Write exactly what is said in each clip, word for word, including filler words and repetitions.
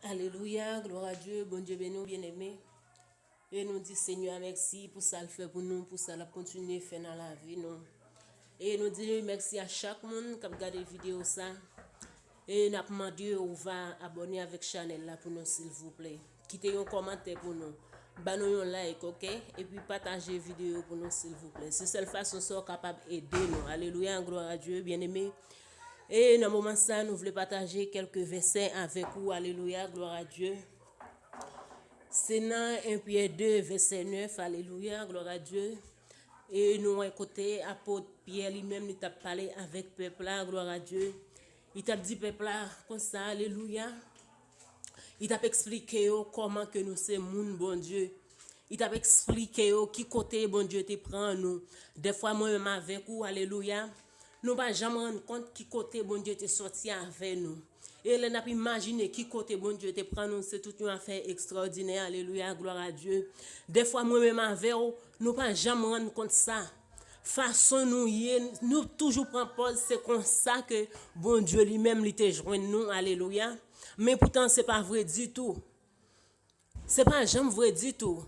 Alelouya, glwa a Dye, Bondye beni w, byeneme. E nou di Senyè a mèsi pou sa l fè pou nou, pou sa l ap kontinye fè nan lavi nou. E nou di mèsi a chak moun k ap gade videyo sa. E n ap mande w va abòne avèk chanèl la pou nou, silvouplè. Kite yon kòmantè pou nou. Ban nou yon like, oke? Epi pataje videyo pou nou, silvouplè. Se sèl fason sa w kapab ede nou. Alelouya, glwa a Dye, byeneme. E nan moman sa, nou vle pataje kèlke vèsè avèk ou. Alelouya, glwa a Dye. Se nan en Pyè de, vèsè nèf, alelouya, glwa a Dye. E nou wè kote apot Pyè li menm, li t ap pale avèk pèp la, glwa a Dye. Li t ap di pèp la konsa, alelouya. Li t ap eksplike yo kòman ke nou se moun Bondye. Li t ap eksplike yo ki kote Bondye te pran nou. Dèfwa mwen menm avèk ou, alelouya, nou pa janm rann kont ki kote Bondye te sòti avè nou. E lè n ap imajine ki kote Bondye te pran nou, se tout yon afè ekstraòdinè, alelouya, glwa a Dye. Dèfwa mwen menm avè w, nou pa janm rann kont sa. Fason nou ye, nou toujou pran pòz se konsa ke Bondye li menm li te jwenn nou, alelouya. Men poutan se pa vre ditou. Se pa janm vre ditou.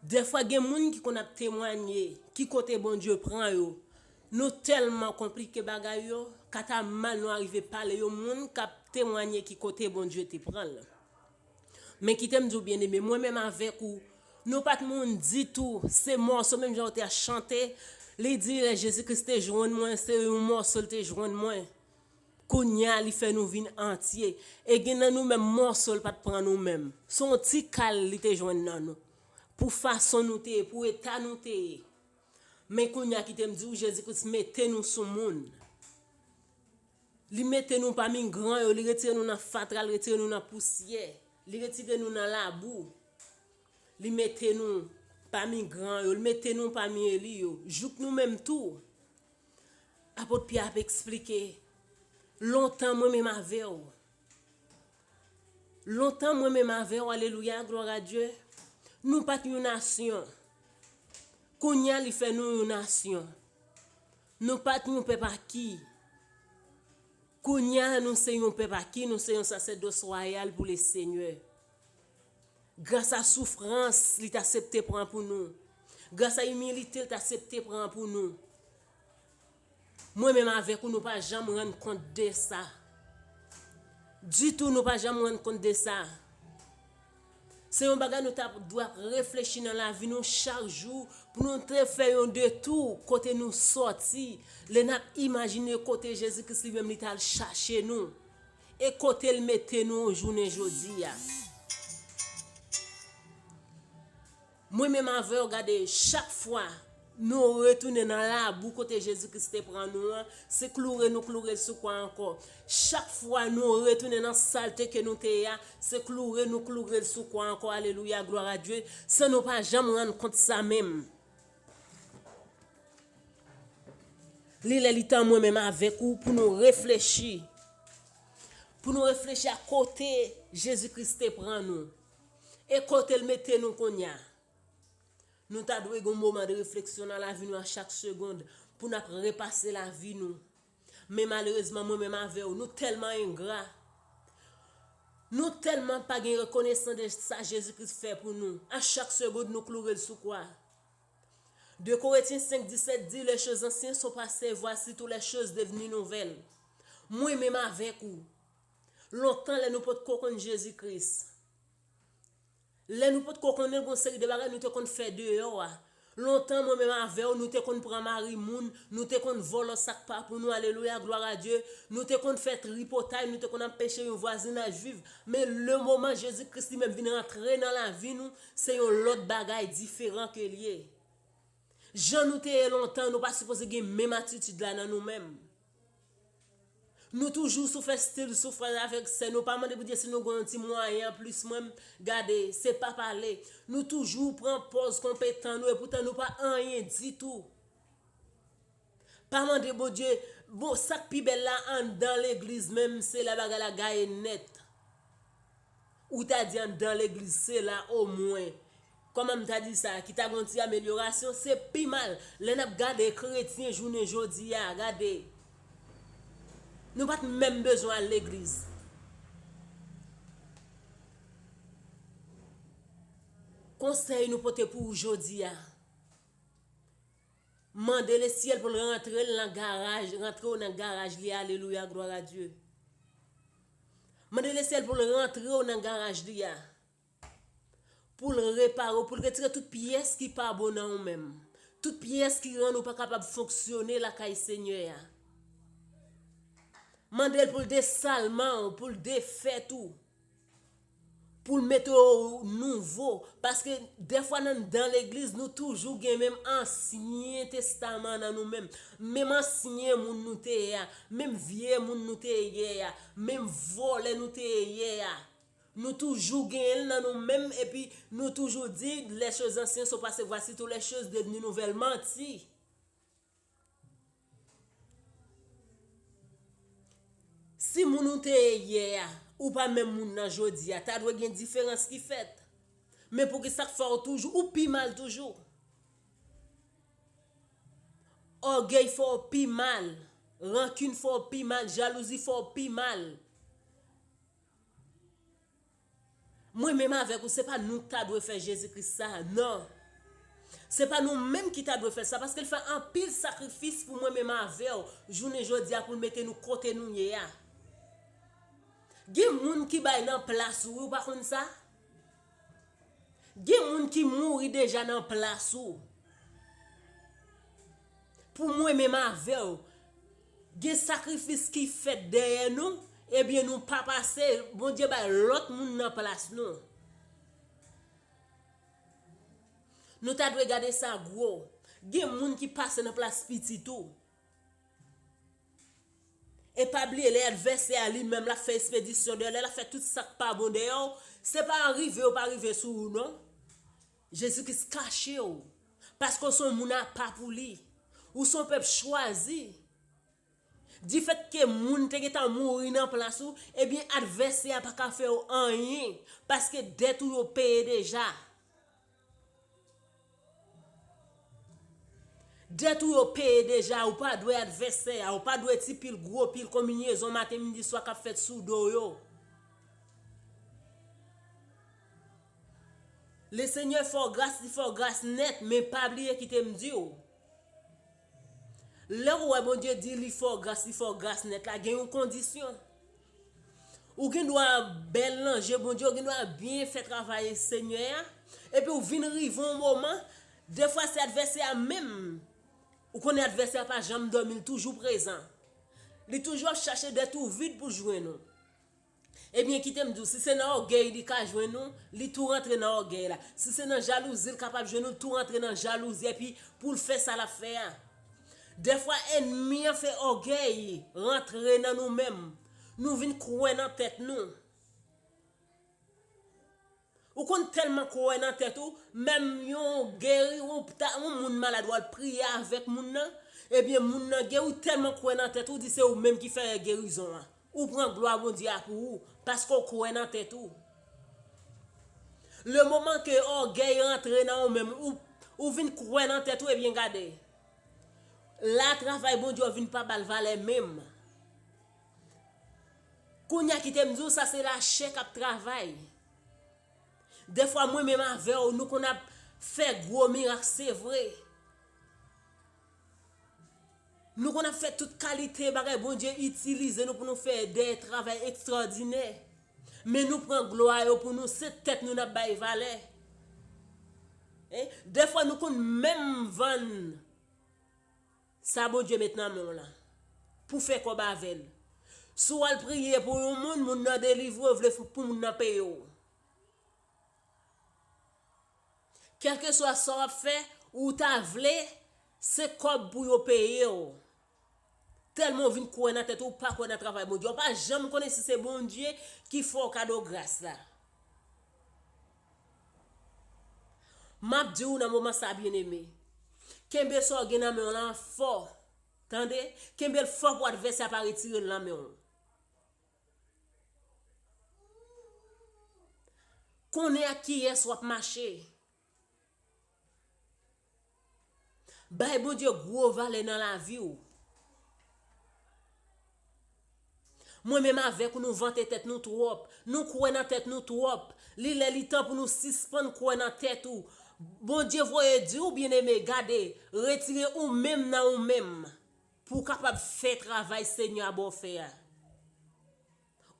Dèfwa gen moun ki konn ap temwanye ki kote Bondye pran yo. Nou tèlman konplike bagay yo, kata mal nou arive pale yo moun k ap temwanye ki kote Bondye te pran l. Men kite m di w byeneme, mwen menm avèk ou, nou pa t moun ditou, se mòso menm jan w te chante, li di lè Jezi Kris te jwenn mwen, se yon mòso l te jwenn mwen. Kounye a, li fè nou vin antye. E gen nan nou menm, mòso l pa t pran nou menm. Se yon ti kal li te jwenn nan nou. Pou fason nou te ye, pou eta nou te ye. Men kounye a, kite m di w, Jezi Kris mete nou sou moun. Li mete nou pami gran yo, li retire nou nan fatra, li retire nou nan pousyè, li retire nou nan labou. Li mete nou pami gran yo, li mete nou pami eli yo, jouk nou menm tou. Apot Pyè ap eksplike, lontan mwen menm avè w. Lontan mwen menm avè w, alelouya, glwa a Dye. Nou pa t yon nasyon. Kounye a, li fè nou yon nasyon. Nou pa t yon pèp aki. Kounye a, nou se yon pèp aki, nou se yon sasèdòs wayal pou Lesenyè. Gras a soufrans li t aksepte pran pou nou. Gras a imilite l t aksepte pran pou nou. Mwen menm avèk ou, nou pa janm rann kont de sa. Ditou, nou pa janm rann kont de sa. Se yon bagay nou ta dwe ap reflechi nan lavi nou chak jou, pou nou te fè yon detou kote nou sòti, lè n ap imajine kote Jezi Kris li menm li t al chache nou, e kote l mete nou jounen jodi a. Mwen menm avè w, gade, chak fwa nou retounen nan labou kote Jezi Kris te pran nou an, se kloure nou kloure l sou kwa ankò. Chak fwa nou retounen nan salte ke nou te ye a, se kloure nou kloure l sou kwa ankò. Alelouya, glwa a Dye. San nou pa janm rann kont sa menm. Li lè li tan mwen menm avèk ou pou nou reflechi. Pou nou reflechi a kote Jezi Kris te pran nou. E kote l mete nou kounye a. Nou ta dwe gen yon moman de refleksyon nan lavi nou a chak segonn pou n ap repase lavi nou. Men malerezman, mwen menm avè w, nou tèlman engra. Nou tèlman pa gen rekonesans de sa Jezi Kris fè pou nou. A chak segonn, nou kloure l sou kwa. De Korentyen senk disèt di, les choses anciennes sont passées, voici toutes les choses devenues nouvelles. Mwen menm avèk ou. Lontan, lè nou potko konn Jezi Kris, lè nou potko konnen gon seri de bagay nou te konn fè deyò a. Lontan, mwen menm avè w, nou te konn pran mari moun, nou te konn vòlò sa k pa pou nou, alelouya, glwa a Dye. Nou te konn fè tripotay, nou te konn anpeche yon vwazinaj viv. Men le moman Jezi Kris li menm vin rantre nan lavi nou, se yon lòt bagay diferan ke l ye. Jan nou te ye lontan, nou pa sipoze gen menm atitid la nan nou menm. Nou toujou sou fè stil soufrans avèk sè nou, pa mande Bondye si nou gen yon ti mwayen anplis mwen, gade, se pa pale. Nou toujou pran pòz konpetan nou, epoutan nou pa anyen ditou. Pa mande Bondye, bon, sa k pi bèl la anndan legliz menm, se la bagay la gaye nèt. Ou ta di anndan legliz, se la omwen. Kòman m ta di sa, ki ta gen yon ti amelyorasyon, se pi mal. Lè n ap gade kretyen jounen jodi a, gade. Nou pa t menm bezwen al legliz. Konsèy nou pote pou ou jodi a. Mande Lesyèl pou l rantre l nan garaj, rantre w nan garaj li, alelouya, glwa a Dye. Mande Lesyèl pou l rantre w nan garaj li a. Pou l repare w, pou l retire tout pyès ki pa bon nan ou menm. Tout pyès ki rann ou pa kapab fonksyone lakay Senyè a. Mande l pou l desalman w, pou l defèt ou. Pou l mete w nouvo. Paske dèfwa nan, nan legliz, nou toujou gen menm ansyen testaman nan nou menm. Menm ansyen moun nou te ye a. Menm vye moun nou te ye a. Menm vòlè nou te ye a. Nou toujou genyen l nan nou menm, epi nou toujou di, les choses anciennes sont passées, voici toutes les choses devenues nouvelles. Manti. Si moun ou te ye yè a, ou pa menm moun nan jodi a, ta dwe gen diferans ki fèt. Men poukisa k fè w toujou, ou pi mal toujou? Ògèy fè w pi mal. Rankin fè w pi mal. Jalouzi fè w pi mal. Mwen menm avèk ou, se pa nou ki ta dwe fè Jezi Kris sa, non. Se pa nou menm ki ta dwe fè sa, paske l fè anpil sakrifis pou mwen menm avè w, jounen jodi a, pou l mete nou kote nou ye a. Gen moun ki bay nan plas ou, wi, ou pa konn sa? Gen moun ki mouri deja nan plas ou. Pou mwen menm avè w, gen sakrifis ki fèt dèyè nou, ebyen nou pa pase, Bondye bay lòt moun nan plas nou. Nou ta dwe gade sa gwo. Gen moun ki pase nan plas pitit ou. E pa bliye, lè advèsè a li menm l ap fè espedisyon dèyè w, lè l ap fè tout sa k pa bon dèyè w, se pa rive yo pa rive sou ou, non. Jezi Kris kache w, paske w se yon moun apa pou li. Ou se yon pèp chwazi. Difèt ke moun te gentan mouri nan plas ou, ebyen, advèsè a pa ka fè w anyen, paske dèt ou yo peye deja. Dèt ou yo peye deja, ou pa dwe advèsè a, ou pa dwe ti pil gwo pil konbinyezon maten, midi, swa k ap fèt sou do yo. Lesenyè fè w gras, li fè w gras nèt, men pa bliye kite m di w. Lè w wè Bondye di li fè w gras, li fè w gras nèt la, gen yon kondisyon. Ou gen dwa bèl nan je Bondye, ou gen dwa byen fè travay Senyè a, epi w vin rive yon moman, dèfwa se advèsè a menm. Ou konnen advèsè a pa janm dòmi, li toujou prezan. Li toujou ap chache dèt ou vid pou jwenn ou. Ebyen, kite m di w, si se nan ògèy li ka jwenn ou, li tou rantre nan ògèy la. Si se nan jalouzi l kapab jwenn ou, li tou rantre nan jalouzi, epi pou l fè sa l ap fè a. Dèfwa, ènmi an fè ògèy rantre nan nou menm. Nou vin kwè nan tèt nou. Ou konn tèlman kwè nan tèt ou, menm yon geri, ou ta, yon moun malad, w al priye avèk moun nan, ebyen, moun nan geri, ou tèlman kwè nan tèt ou, ou di se ou menm ki fè gerizon an. Ou pran glwa Bondye a pou ou, paske w kwè nan tèt ou. Le moman ke ògèy rantre nan ou menm, ou, ou vin kwè nan tèt ou, ebyen gade. La travay Bondye a vin pa ba l valè menm. Kounye a kite m di w, sa se lachè k ap travay. Dèfwa mwen menm avè w, nou konn ap fè gwo mirak, se vre. Nou konn ap fè tout kalite bagay, Bondye itilize nou pou nou fè de travay ekstwòdinè. Men nou pran glwa yo pou nou, se tèt nou n ap bay valè. Hein? Dèfwa nou konn menm vann sa Bondye met nan men w lan, pou fè kòb avè l. Si w al priye pou yon moun, moun nan delivre w, vle pou moun nan peye w. Kèlkeswa sa w ap fè, ou ta vle, se kòb pou yo peye w. Tèlman w vin kwè nan tèt ou, ou pa kwè nan travay Bondye. Ou pa janm konnen si se Bondye ki fè w kado gras la. M ap di w nan moman sa, byeneme, kenbe sa w gen nan men w lan fò. Tande? Kenbe l fò pou advèsè a pa retire l nan men w. Konnen ak kiyès w ap mache. Bay Bondye gwo valè nan lavi w. Mwen menm avèk ou, nou vante tèt nou twòp. Nou kwè nan tèt nou twòp. Li lè li tan pou nou sispann kwè nan tèt ou. Bondye voye di w, byeneme, gade, retire ou menm nan ou menm pou w kapab fè travay Senyè a ba w fè a.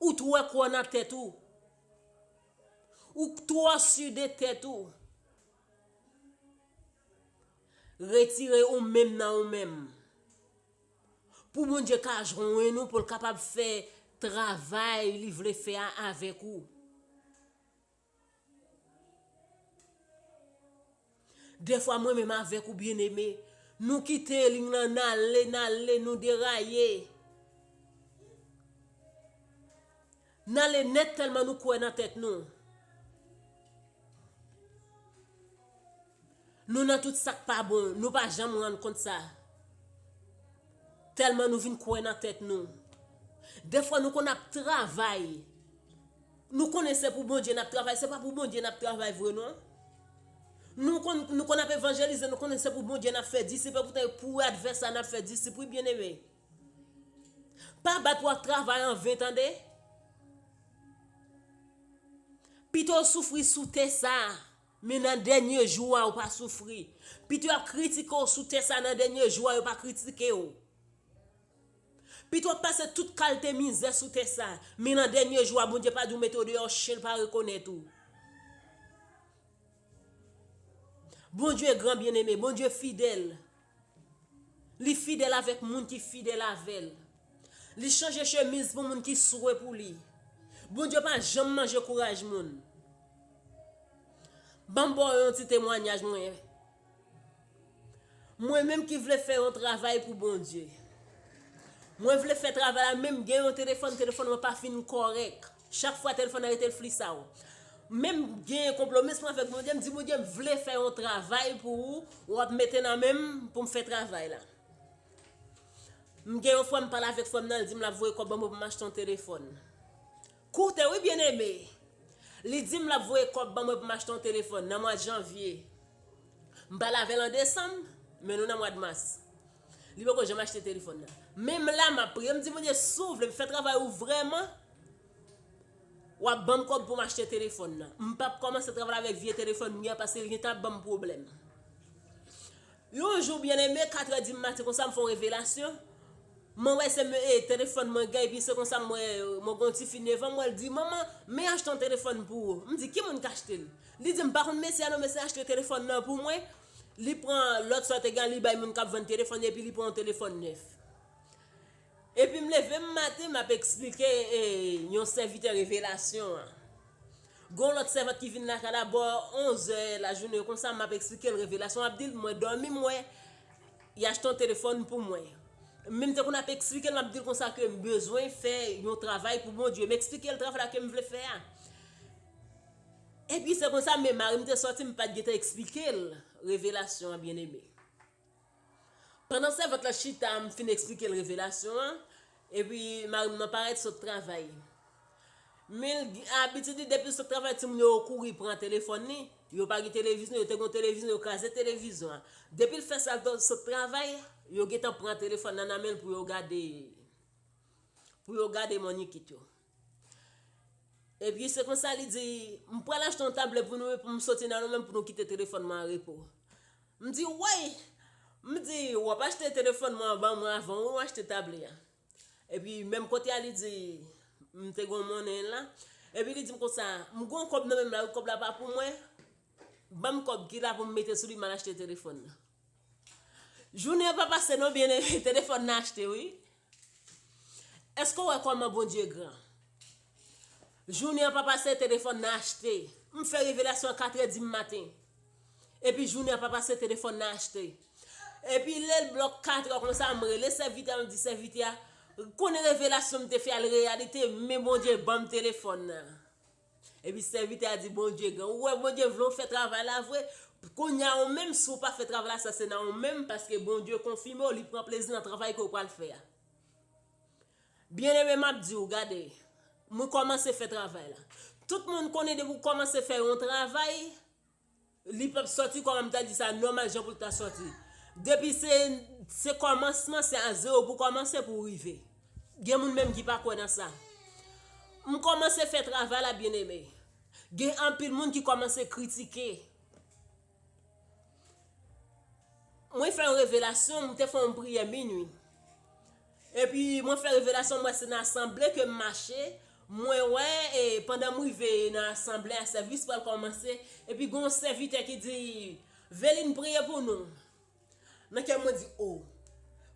Ou twò kwè nan tèt ou. Ou twò si de tèt ou. Retire ou menm nan ou menm. Pou Bondye ka jwenn ou, pou l kapab fè travay li vle fè a avèk ou. Dèfwa mwen menm avèk ou, byeneme, nou kite liy lan, n ale, n ale, nou deraye. N ale nèt tèlman nou kwè nan tèt nou. Nou nan tout sa k pa bon, nou pa janm rann kont sa. Tèlman nou vin kwè nan tèt nou. Dèfwa nou konn ap travay. Nou konnen se pou Bondye n ap travay, se pa pou Bondye n ap travay vre non. Nou konn, nou konn ap evanjelize, nou konnen se pou Bondye n ap fè disip, e poutan e pou advè sa n ap fè disip, wi, byeneme. Pa bat w ap travay an ven, tande. Pito w soufri sou tè sa a, men nan dènye jou a, ou pa soufri. Pito y ap kritike w sou tè sa a, nan dènye jou a, yo pa kritike w. Pito w ap pase tout kalte mizè sou tè sa a, men nan dènye jou a, Bondye pa di w mete w deyò, chen pa rekonèt ou. Bondye gran, byeneme, Bondye fidèl. Li fidèl avèk moun ki fidèl avè l. Li chanje chemiz pou moun ki swe pou li. Bondye pa janm manje kouraj moun. Ban m ba w yon ti temwanyaj mwen. Mwen menm ki vle fè yon travay pou Bondye. Mwen vle fè travay la, menm gen yon telefòn, telefòn mwen pa fin kòrèk. Chak fwa telefòn nan rete l flisaw. Menm gen konpwomis mwen avèk Bondye, m di Bondye m vle fè yon travay pou ou, w ap mete nan men m pou m fè travay la. M gen yon frè m pale avèk frè m nan, li di m l ap voye kòb ban mwen pou m achte yon telefòn. Koute wi byeneme. Li di m l ap voye kòb ban mwen pou m achte yon telefòn nan mwa janvye. M pale avè l an desanm, men nou nan mwa mas. Li poko janm achte telefòn nan. Menm la m ap priye, m di Bondye si w vle m fè travay ou vrèman, w ap ban m kòb pou m achte telefòn nan. M p ap kòmanse travay avèk vye telefòn m gen an paske l gentan ap ban m pwoblèm. Yon jou, byeneme, katrè di maten konsa, m fè yon revelasyon. Mwen wè se e telefòn mwen gen, epi se konsa m wè, mwen gen yon tifi nèf an, m wè l di, manman, men achte yon telefòn pou ou. M di, ki moun k achte l? Li di, m pa konn mesye a non, mesye a achte telefòn nan pou mwen. Li pran lòt sa te gen, li bay moun k ap vann telefòn, epi li pran yon telefòn nèf. Epi m leve m maten, m ap eksplike e, yon sèvitè revelasyon an. Gon lòt sèvant ki vin lakay la bò onzè lajounen konsa, m ap eksplike l revelasyon, m ap di l mwen dòmi m wè y achte yon telefòn pou mwen. Men m te konn ap eksplike l, m ap di l konsa ke m bezwen fè yon travay pou Bondye. M eksplike l travay la ke m vle fè a. Epi se konsa men mari m te sòti, m pa t gentan eksplike l revelasyon an, byeneme. Pandan sèvant la chita, m fin eksplike l revelasyon an, epi mari m nan parèt sot travay. Men l gen abitid li, depi l sot travay, timoun yo kouri pran telefòn li, yo pa gen televizyon, yo te gen televizyon, yo kraze televizyon an. Depi l fè sa, l sot travay, yo gentan pran telefòn nan nan men l pou yo gade, pou yo gade mònikit yo. Epi se konsa li di, m pral achte yon tablè pou nou, pou m soti nan nou menm pou nou kite telefòn mwen an repo. M di, woy! M di, w ap achte telefòn mwen an ban mwen avan wi w achte tablè a. Epi menm kote a li di, m te gen yon monnen la. Epi li di m konsa, m gen yon kòb nan men m la wi, kòb la pa pou mwen. Ban m kòb ki la pou m mete sou li, m al achte telefòn nan. Jounen an pa pase non, byeneme, telefòn nan achte wi. Èske w wè kòman Bondye gran? Jounen an pa pase, telefòn nan achte. M fè revelasyon an katrè di maten. Epi jounen an pa pase, telefòn nan achte. Epi lè l blòk katrè konsa, m rele sèvitè a, m di sèvitè a, konnen revelasyon m te fè a l reyalite, men Bondye ban m telefòn nan. Epi sèvitè a di Bondye gran. Ou wè Bondye vle w fè travay la vre. Kounye a ou menm, si w pa fè travay la, sa se nan ou menm, paske Bondye konfime w, li pran plezi nan travay ke w pral fè a. Byeneme, m ap di w, gade, mwen kòmanse fè travay la. Tout moun konnen depi w kòmanse fè yon travay, li p ap sòti kòman m ta di sa nòmal jan pou l ta sòti. Depi se, se kòmansman, se a zewo pou w kòmanse pou w rive. Gen moun menm ki pa kwè nan sa. M kòmanse fè travay la, byeneme. Gen anpil moun ki kòmanse kritike. Mwen fè yon revelasyon, m te fè yon priyè minwi. Epi mwen fè revelasyon, m wè se nan asanble ke m mache. Mwen wè, e, pandan m rive nan asanble a, sèvis pral kòmanse. Epi gen yon sèvitè ki di, "Veline, priye pou nou." Nan kè mwen di, "O,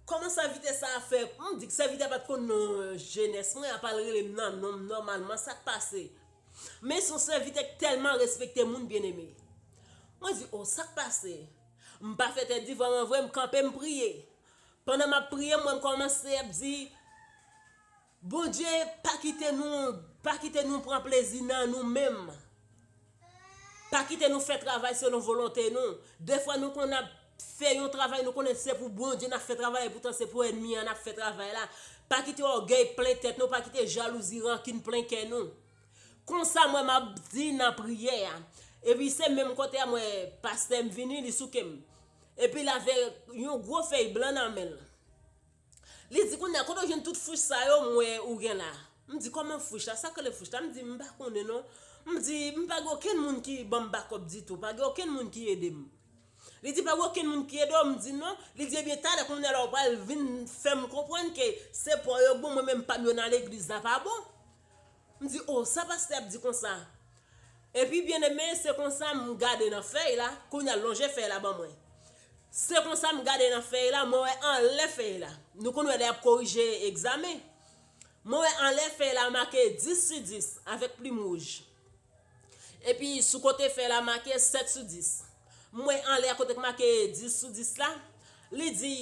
kòman sèvitè sa a fè?" M di, "Sèvitè pa t konn non jenès mwen, apa l rele m nan non m nòmalman, sa k pase?" Men se yon sèvitè k tèlman respekte moun, byeneme. Mwen di, "O, sa k pase?" M pa fè tèt di, vrèman vre, m kanpe, m priye. Pandan m ap priye, mwen m kòmanse ap di, "Bondye, pa kite nou, pa kite nou pran plezi nan nou menm. Pa kite nou fè travay selon volonte nou." Defwa nou konn ap fè yon travay, nou konnen se pou Bondye n ap fè travay, epoutan se pou ènmi an n ap fè travay la. Pa kite ògèy plen tèt nou, pa kite jalouzi, rankin plen kè nou. Konsa mwen m ap di nan priyè a. Epi se menm kote a mwen, pastè m vini, li souke m. Epi l avèk yon gwo fèy blan nan men l. Li di, "Kounye a, kote w jwenn tout fwich sa yo m wè ou gen la?" M di, "Kòman fwich la? Sa k rele fwich la?" M di, "M pa konnen non." M di, "M pa gen okenn moun ki ban m bakòp ditou. Pa gen okenn moun ki ede m." Li di, "Pa gen okenn moun ki ede w?" M di, "Non." Li di, "Ebyen, talè kounye a la, w pral vin fè m konprann ke se pa w yo k bon, mwen menm pa m yo nan legliz la pa bon." M di, "O, sa pastè ap di konsa?" Epi, byeneme, se konsa m gade nan fèy la, kounye a l lonje fèy la ban mwen. Se konsa m gade nan fèy la, mwen wè anlè fèy la. Nou konn wè lè y ap korije egzamen. Mwen wè anlè fèy la make dis sou dis avèk plim wouj. Epi sou kote fèy la make sèt sou dis. Mwen wè anlè a kote k make dis sou dis la, li di,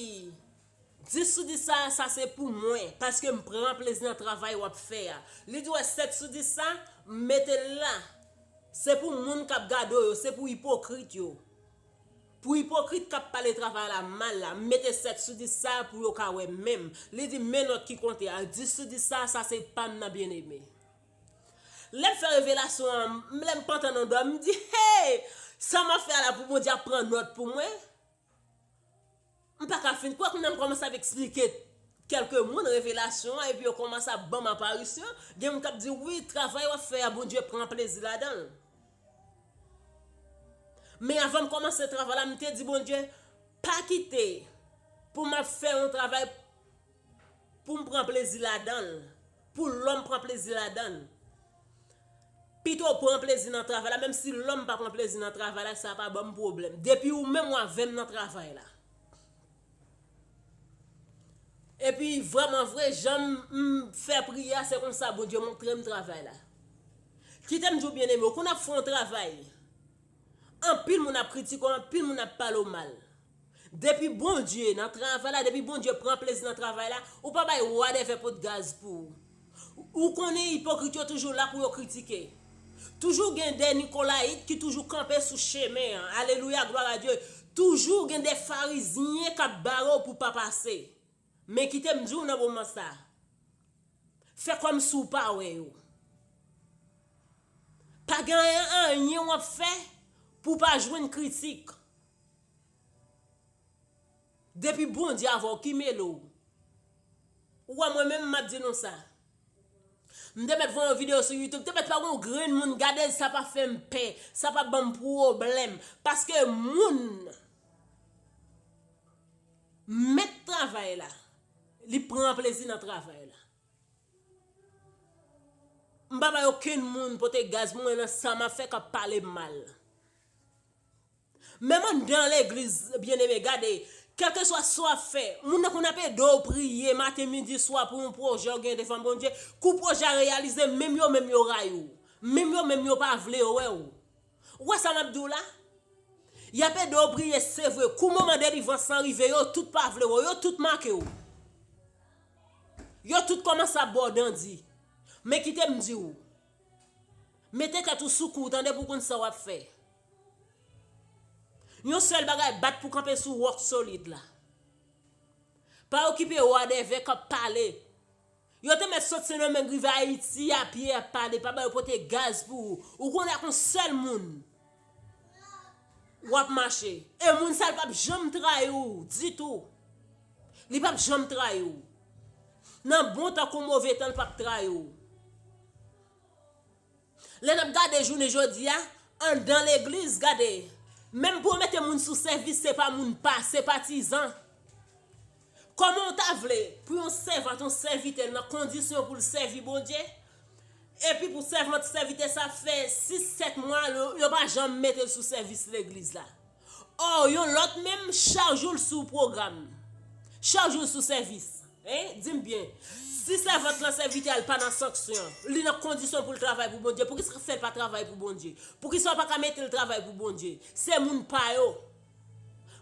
dis sou dis sa, sa se pou mwen, paske m pran plezi nan travay w ap fè a. Li di, wè sèt sou dis sa, m mete l la. Se pou moun k ap gade w yo, se pou ipokrit yo. Pou ipokrit k ap pale travay la mal la, m mete sèt sou dis sa pou yo ka wè menm. Li di, men nòt ki konte a, dis sou dis sa, sa se pa m nan, byeneme. Lè m fè revelasyon an, lè m pantan nan dòmi, m di, hey! Sa m ap fè a la pou Bondye ap pran nòt pou mwen? M pa ka fin kwè, kounye a m kòmanse ap eksplike kèlke moun revelasyon an, epi yo kòmanse ap ban m aparisyon. Gen moun k ap di, wi, travay w ap fè a, Bondye pran plezi ladan l. Men avan m kòmanse travay la, m te di Bondye, pa kite pou m ap fè yon travay pou m pran plezi ladan l, pou lòm pran plezi ladan l. Pito w pran plezi nan travay la, menm si lòm pa pran plezi nan travay la, sa pa ban m pwoblèm. Depi ou menm w avè m nan travay la. Epi, vrèman vre, jan m, m fè priyè a, se konsa Bondye montre m travay la. Kite m di w, byeneme, ou konn ap fè yon travay. Anpil moun ap kritike w, anpil moun ap pale w mal. Depi Bondye nan travay la, depi Bondye pran plezi nan travay la, ou pa bay wadèvè pot gaz pou ou. Ou konnen ipokrit yo toujou la pou yo kritike. Toujou gen de Nikolayit ki toujou kanpe sou chemen an. Alelouya, glwa a Dye. Toujou gen de Farizyen k ap bare w pou pa pase. Men kite m di w nan moman sa, fè kòmsi w pa wè yo. Pa gen anyen, anyen w ap fè pou w pa jwenn kritik. Depi Bondye avè w, ki mele w? Ou wè mwen menm, m ap di nou sa. M te mèt voye yon videyo sou YouTube, te mèt pa gen yon grenn moun gade l, sa pa fè m pè, sa pa ban m pwoblèm. Paske moun, mèt travay la, li pran plezi nan travay la. M pa bay okenn moun pote gaz pou mwen nan sa m ap fè k ap pale m mal. Menm anndan legliz, byeneme, gade, kèlkeswa sa w ap fè, moun nan konn ap ede w priye maten, midi, swa pou yon pwojè w gen devan Bondye. Kou pwojè a reyalize, menm yo menm yo rayi w. Menm yo menm yo pa vle yo wè w. Ou wè sa m ap di w la? Y ap ede w priye, se vre. Kou moman delivrans lan rive, yo tout pa vle w, yo tout make w. Yo tout kòmanse ap ba w dandi. Men kite m di w, mete tèt ou sou kou, tande, pou w konn sa w ap fè. Yon sèl bagay, bat pou kanpe sou wòk solid la. Pa okipe wadèvè k ap pale. Yo te mèt sot Sendomeng rive Ayiti a pye ap pale, pa ba yo pote gaz pou ou. Ou konnen ak yon sèl moun w ap mache. E moun sa, li p ap janm trayi w ditou. Li p ap janm trayi w. Nan bon tan kou move tan, l p ap trayi w. Lè n ap gade jounen jodi a, anndan legliz, gade, menm pou yo mete moun sou sèvis, se pa moun pa, se patizan. Kòman w ta vle pou yon sèvant, yon sèvitè nan kondisyon pou l sèvi Bondye? Epi pou sèvant, sèvitè sa fè sis, sèt mwa, yo, yo pa janm mete l sou sèvis legliz la. Ò, yon lòt menm, chak jou l sou pwogram. Chak jou l sou sèvis. Hein? Di m byen. Si sèvant lan, sèvitè a l pa nan sanksyon, li nan kondisyon pou l travay pou Bondye, poukisa w fè l pa travay pou Bondye? Poukisa w pa ka mete l travay pou Bondye? Se moun pa yo.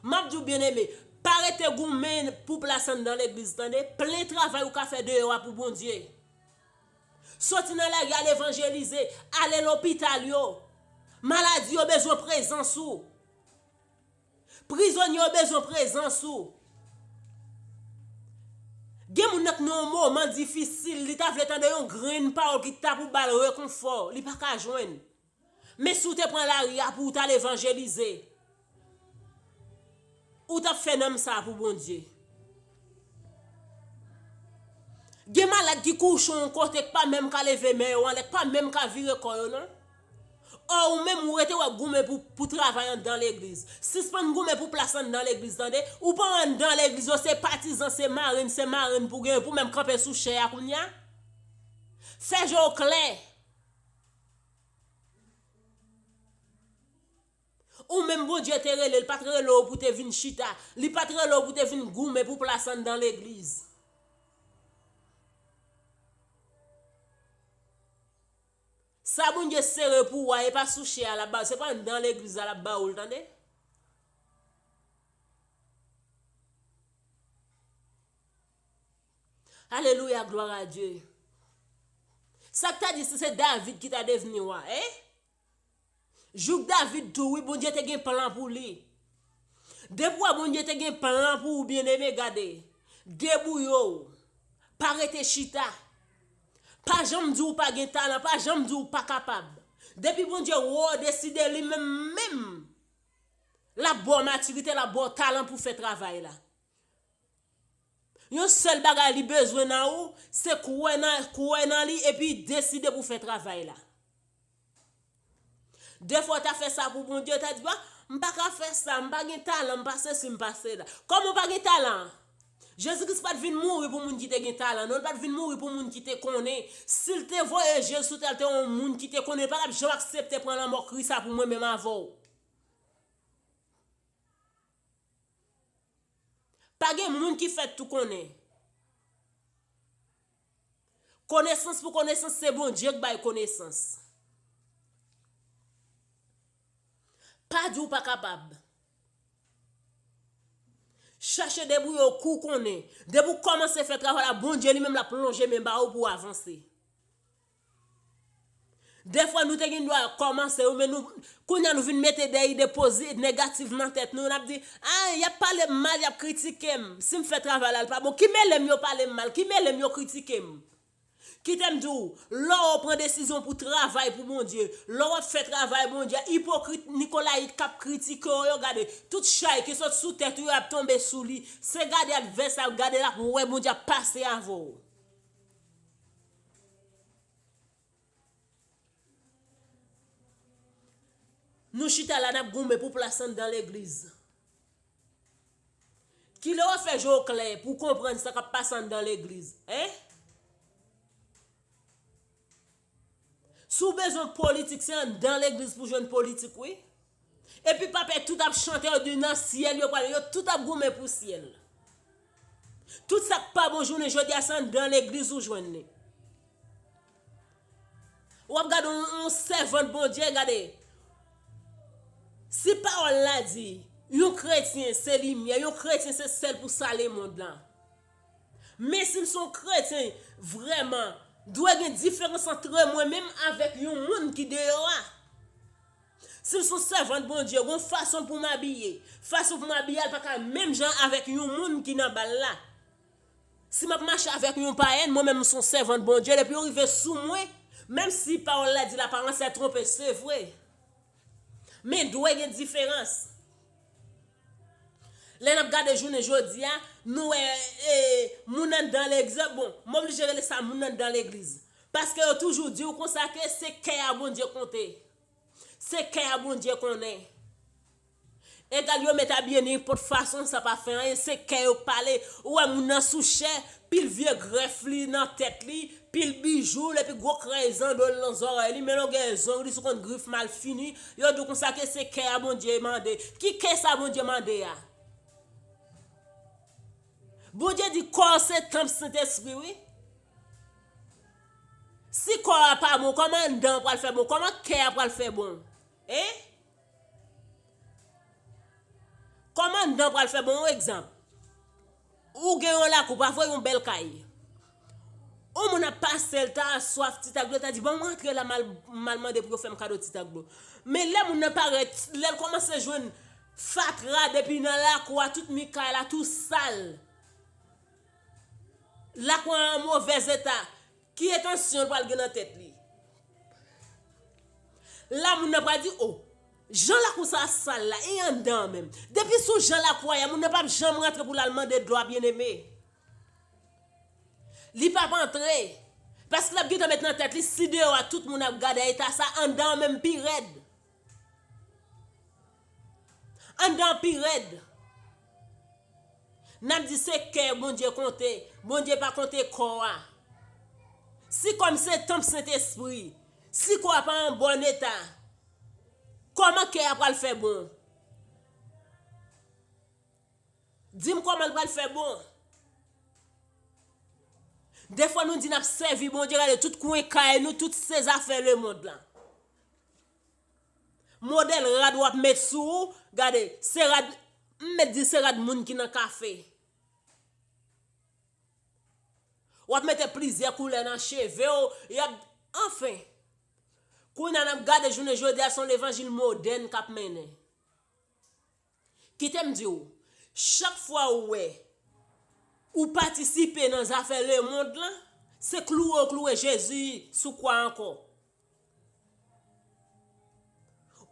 M ap di w, byeneme, pa rete goumen pou plas anndan legliz, tande. Plen travay ou ka fè deyò a pou Bondye. Soti nan lari, al evanjelize, ale lopital yo. Maladi yo bezwen prezans ou. Prizonye yo bezwen prezans ou. Gen moun nan ki nan yon moman difisil, li ta vle tande yon grenn pawòl ki ta pou ba l rekonfò, li pa ka jwenn. Men si w te pran lari a pou w t al evanjelize, ou t ap fè nanm sa a pou Bondye. Gen malad ki kouche yon kote k pa menm ka leve men yo anlè, k pa menm ka vire kò yo non. Ò, ou menm ou rete w ap goumen pou, pou travay anndan legliz. Sispann goumen pou plas anndan legliz, tande. Ou pa anndan legliz, ou se patizan, se marenn, se marenn pou gen, pou menm kanpe sou chè a kounye a. Fè je w klè. Ou menm Bondye te rele, li pa t rele w pou te vin chita. Li pa t rele w pou te vin goumen pou plas anndan legliz. Sa Bondye sere pou ou a, e pa sou chè a l ap ba w, se pa anndan legliz la l ap ba ou l, tande. Alelouya, gloire à Dieu. Sa k ta di si se David ki ta devni wa, hein? Jouk David tou, wi, Bondye te gen plan pou li. Depi w wè Bondye te gen plan pou ou, byeneme, gade. Debouye w. Pa rete chita. Pa janm di w pa gen talan, pa janm di w pa kapab. Depi Bondye wè w deside li menm, menm, l ap ba w matirite, l ap ba w talan pou fè travay la. Yon sèl bagay li bezwen nan ou, se kwè nan, kwè nan li epi deside pou fè travay la. Defwa w ta fè sa pou Bondye, w ta di, "Ba, m pa ka fè sa, m pa gen talan, m pa sesi, m pa sela." Kòman w pa gen talan? Jezi Kris pa t vin mouri pou moun ki te gen talan, non, li pa t vin mouri pou moun ki te konnen. Si l te voye je l sou tè, l te yon moun ki te konnen, li pa t ap janm aksepte pran lanmò kri sa pou mwen menm avè w. Pa gen moun ki fèt tou konnen. Konesans pou konesans, se Bondye k bay konesans. Pa di w pa kapab. Chache debouye w kou w konnen. Depi w kòmanse fè travay la, Bondye li menm l ap lonje men ba ou pou w avanse. Defwa nou te gen dwa kòmanse, wi, men nou, kounye a nou vin mete de ide pozi-, negatif nan tèt nou, n ap di, "A, y ap pale m mal, y ap kritike m. Si m fè travay la, l pa bon. Ki mele m yo pale m mal, ki mele m yo kritike m?" Kite m di w, lè w pran desizyon pou travay pou Bondye, lè w ap fè travay Bondye a, ipokrit, nikolayit k ap kritike w yo, gade, tout chay ki sot sou tèt ou yo ap tonbe sou li. Se gade advè sa, gade l ap wè Bondye ap pase avè w. Nou chita la, n ap goumen pou plas anndan legliz. Kilè w ap fè je w klè pou w konprann sa k ap pase anndan legliz, en? Si w bezwen politik, se anndan legliz pou w jwenn politik, wi. Epi pa pè, tout ap chante, yo di nan syèl yo prale, yo tout ap goumen pou syèl. Tout sa k pa bon jounen jodi a, se anndan legliz ou jwenn li. W ap gade yon, yon sèvant Bondye, gade. Si pawòl la di, yon kretyen se limyè, yon kretyen se sèl pou sale mond lan. Men si m se yon kretyen, vrèman, dwe gen diferans antre mwen menm avèk yon moun ki deyò a. Si m se yon sèvant Bondye, gon fason pou m abiye. Fason pou m abiye a, l pa ka menm jan avèk yon moun ki nan bal la. Si m ap mache avèk yon payèn, mwen menm m se yon sèvant Bondye, depi yo rive sou mwen, menm si pawòl la di, l'apparence est trompeuse, se vre. Men dwe gen diferans. Lè n ap gade jounen jodi a, Nou wè, e, moun anndan legliz, bon, m oblije rele sa moun anndan legliz. Paske yo toujou di w konsa ke se kè a Bondye konte. Se kè a Bondye konnen. Egal yo mèt abiye nenpòt fason, sa pa fè anyen, se kè yo pale. Ou wè moun nan sou chè, pil vye grèf li nan tèt li, pil bijou l, epi gwo krèy zando l nan zòrèy li, men l gen zong li sou konn grif malfini. Yo di w konsa ke se kè a Bondye mande. Ki kè sa Bondye mande a? Bondye di kò w se tanp Sentespri, wi. Si kò a pa bon, kòman anndan an pral fè bon? Kòman kè a pral fè bon? Hein? Kòman anndan an pral fè bon? Yon egzanp. Ou gen yon lakou, pa vre, yon bèl kay. Yon moun ap pase, l ta swaf ti tak dlo, ta di, "Ban m rantre la, m al, m al mande pou yo fè m kado ti tak dlo." Men lè moun nan parèt, lè l kòmanse jwenn fatra depi nan lakou a, tout mi kay la tou sal. Lakou a an movèz eta. Ki entansyon l pral gen nan tèt li? La, moun nan pral di, "O, jan lakou sa a sal la, e anndan an menm?" Depi sou jan lakou a ye, moun nan p ap janm rantre pou l al mande dlo a, byeneme. Li p ap antre. Paske l ap gentan met nan tèt li, si deyò a tout moun ap gade eta sa, anndan an menm pi rèd. Anndan an pi rèd. N ap di se kè Bondye konte. Bondye pa konte kò a. Si kò m se tanp Sentespri, si kò a pa an bòn eta, kòman kè a pral fè bon? Di m kòman l pral fè bon. Defwa nou di n ap sèvi Bondye, gade tout kwen kay nou, tout se zafè lemonn lan. Modèl rad w ap met sou ou, gade, se rad, m mèt di se rad moun ki nan kafe. W ap mete plizyè koulè nan cheve w, y ap, anfen. Kounye a n ap gade jounen jodi a, se yon levanjil modèn k ap mennen. Kite m di w, chak fwa ou wè ou patisipe nan zafè lemonn lan, se kloure w kloure Jezi sou kwa ankò.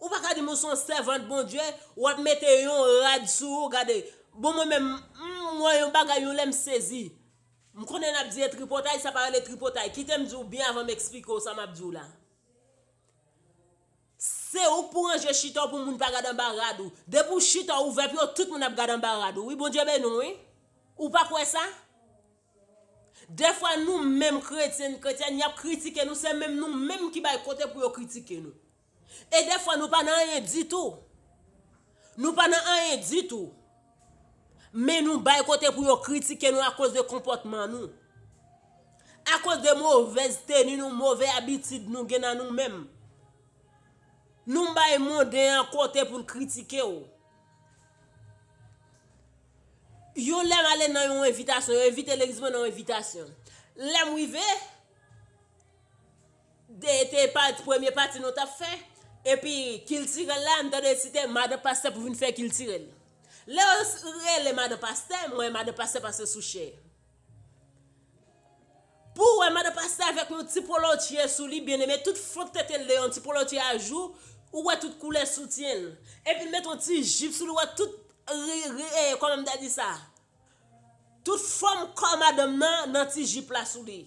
Ou pa ka di m ou se yon sèvant Bondye, w ap mete yon rad sou ou, gade. Bon, mwen menm, m wè yon bagay, yon lè m sezi. M konnen n ap di e tripotay, sa pa rele tripotay. Kite m di w byen avan m eksplike w sa m ap di w la. Se ou k pou ranje chita w pou moun pa gade anba rad ou. Depi w chita w ouvè pye w, tout moun ap gade anba rad ou. Wi, Bondye beni w, wi. Ou pa kwè sa? Defwa nou menm kretyen, kretyèn, y ap kritike nou, se menm nou menm ki bay kote pou yo kritike nou. E defwa nou pa nan anyen ditou. Nou pa nan anyen ditou. Men nou bay kote pou yo kritike nou akoz de konpòtman nou. Akoz de movèz teni nou, move abitid nou gen nan nou menm. Nou bay monden an kote pou l kritike w. Yon lè m ale nan yon envitasyon, yo envite legliz mwen nan yon envitasyon. Lè m rive, de, te pati, premye pati nou t ap fè, epi kiltirèl la, m tande se te madan pastè pou vin fè kiltirèl. Lè yo s-, rele madan pastè, mwen madan pastè pase sou chè. Pou w wè madan pastè avèk yon ti polo tye sou li, byeneme, tout fon tete l de yon ti polo tye a jou, ou wè tout koulè soutyen l. Epi l met yon ti jip sou li, ou wè tout, ri, ri, e, kòman m ta di sa? Tout fòm kò madanm nan, nan ti jip la sou li.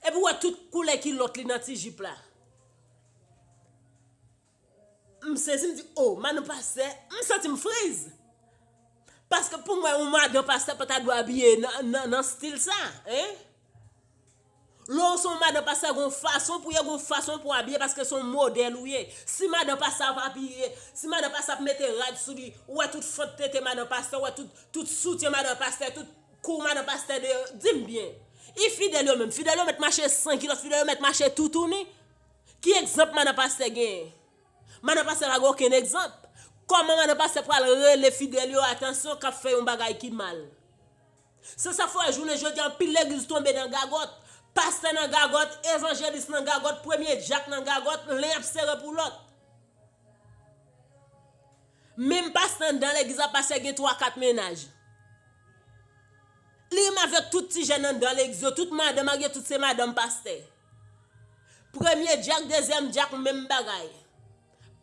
Epi ou wè tout koulè kilòt li nan ti jip la. M sezi, m di, "O, madan pastè," m santi m friz. Paske pou mwen, yon madan pastè pa ta dwe abiye nan, nan, nan stil sa, en. Lè w se yon madan pastè, gen yon fason pou ye, gen yon fason pou abiye, paske se yon modèl ou ye. Si madan pastè ap abiye, si madan pastè ap mete rad sou li, ou wè tout fant tete madan pastè, ou wè tout, tout soutyen madan pastè, tout kou madan pastè de, di m byen. E fidèl yo menm, fidèl yo mèt mache san kilòt, fidèl yo mèt mache toutouni. Ki egzanp madan pastè genyen? Madan pastè pa gen okenn egzanp. Kòman madan pastè pral rele fidèl yo atansyon k ap fè yon bagay ki mal? Se sa k fè w wè jounen jodi a anpil legliz tonbe nan gagòt. Pastè nan gagòt, evanjelis nan gagòt, premye dyak nan gagòt, len ap sere pou lòt. Menm pastè anndan legliz la, pastè gen twa, kat mennaj. Li renmen avèk tout ti jèn anndan legliz yo, tout madanm ak yo, tout se madanm pastè. Premye dyak, dezyèm dyak, menm bagay.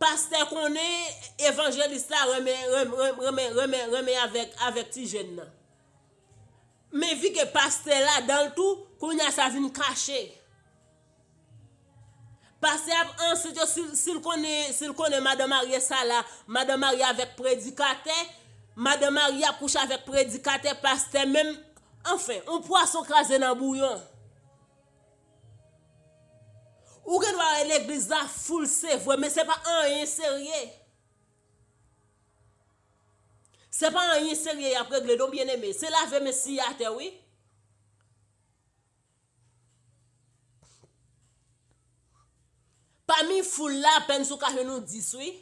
Pastè konnen evanjelis la renmen, renmen, renmen, renmen, renmen avèk, avèk ti jèn nan. Men vi ke pastè ladan l tou, kounye a sa vin kache. Pastè ap ansent yo, si, si l konnen, si l konnen madan marye sa la, madan marye avèk predikatè, madan marye ap kouche avèk predikatè, pastè menm, anfen, yon pwason kraze nan bouyon. Ou gen dwa wè legliz la full, se vre, men se pa anyen serye. Se pa anyen serye y ap regle non, byeneme. Se lave men siye atè, wi. Pami foul la, apèn si w ka jwenn yon dis, wi.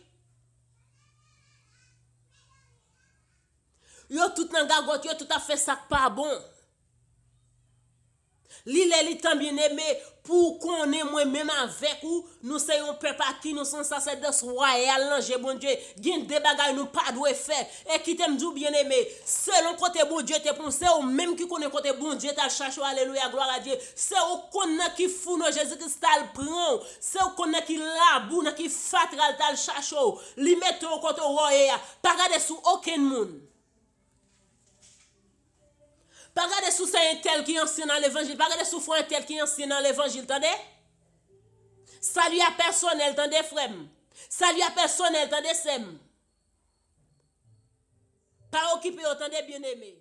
Yo tout nan gagòt, yo tout ap fè sa k pa bon. Li lè li tan, byeneme, pou w konnen mwen menm avèk ou, nou se yon pèp a ki nou se yon sasèdòs wayal nan je Bondye. Gen de bagay nou pa dwe fè. E kite m di w, byeneme, selon kote Bondye te pran w, se ou menm ki konnen kote Bondye t al chache w, alelouya, glwa a Dye. Se ou konn nan ki founo Jezi Kris t al pran w. Se ou konn nan ki labou, nan ki fatra l t al chache w. Li mete w kote w ye a. Pa gade sou okenn moun. Pa gade si w se entèl ki ansyen nan levanjil. Pa gade si w fè entèl ki ansyen nan levanjil, tande? Sali a pèsonèl, tande, frè m. Sali a pèsonèl, tande, sè m. Pa okipe yo, tande, byeneme.